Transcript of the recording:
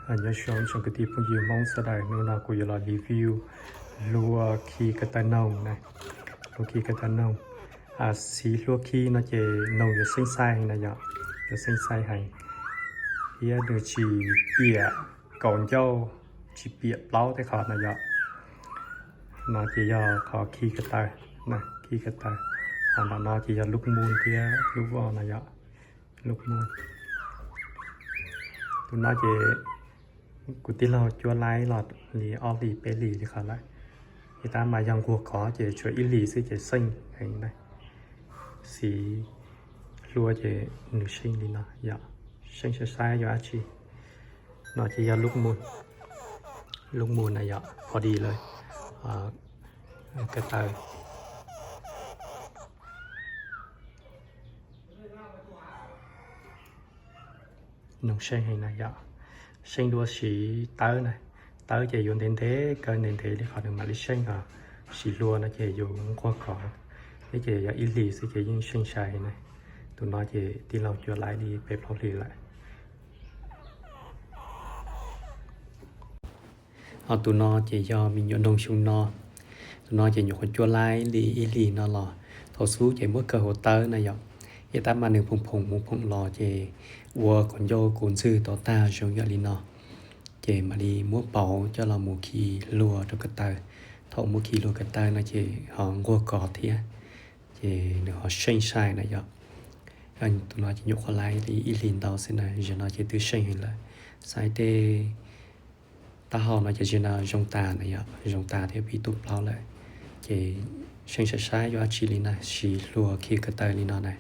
Nyob zoo tsoom kwv tij phooj ywg Hmoob sawv daws, hnub no kuv yuav los review hlua khi ko taw noog na, hlua khi ko taw noog. Siv hlua khi no ces noog yuav xeeb xai heev na yom, yuav xeeb xai heev, thiab nws tsis piam kaum ncauj, tsis piam plaub tej qhov na yom. No ces yog qhov khi ko taw, khi ko taw. Ho ntawm no ces yog lub mus thiab lub voj na yom, lub mus. Tus no ces kuv tij laug cuab laib los li ob hlis peb hlis li qhov lawm, ces tab mas yog nquag kov ces tsuas ib hlis xwb ces xeeb heev na. Siv hlua ces nws xeeb li no yom, xeeb saib saib yog dab tsi. No ces yog lub mus, lub mus na yom, pho di lawm ko taw. Noog xeeb heev na yom, xeeb dua siv tawb na, tawb ces yuav ntev ntev kaw ntev ntev li qhov nws mam li xeeb os. Siv hlua no ces yus nquag kov thiab ces yog ib hlis xwb ces yeej xeeb sai na. Tus no ces tij laug cuab laib li peb plaub hlis lawm. Ho tus no ces yog me nyuam noog xyoo no. Tus no ces nyuam qhuav cuab laib li ib hlis no los, thaum xub ces muab kaw hauv tawb na yom, ces tab mas nws phoom phoom mus phoom los ces ua kaum ncauj kaum ntxwg tau tag zoo yam li no. Ces mam li muab pauv coj los mus khi hlua rau ko taw. Thaum muab khi hlua ko taw no ces ho nquag kov thiab, ces nws ho xeeb sai na yom. Tus no ces nyuam qhuav laib li ib hlis ntau xwb na, zaum no ces twb xeeb heev lawm. Saib tej taub hau no ces zaum no zoo tas na yom, zoo tas thiab pib tuaj plaub lawm. Ces xeeb saib saib yog dab tsi li na, siv hlua khi ko taw li no na.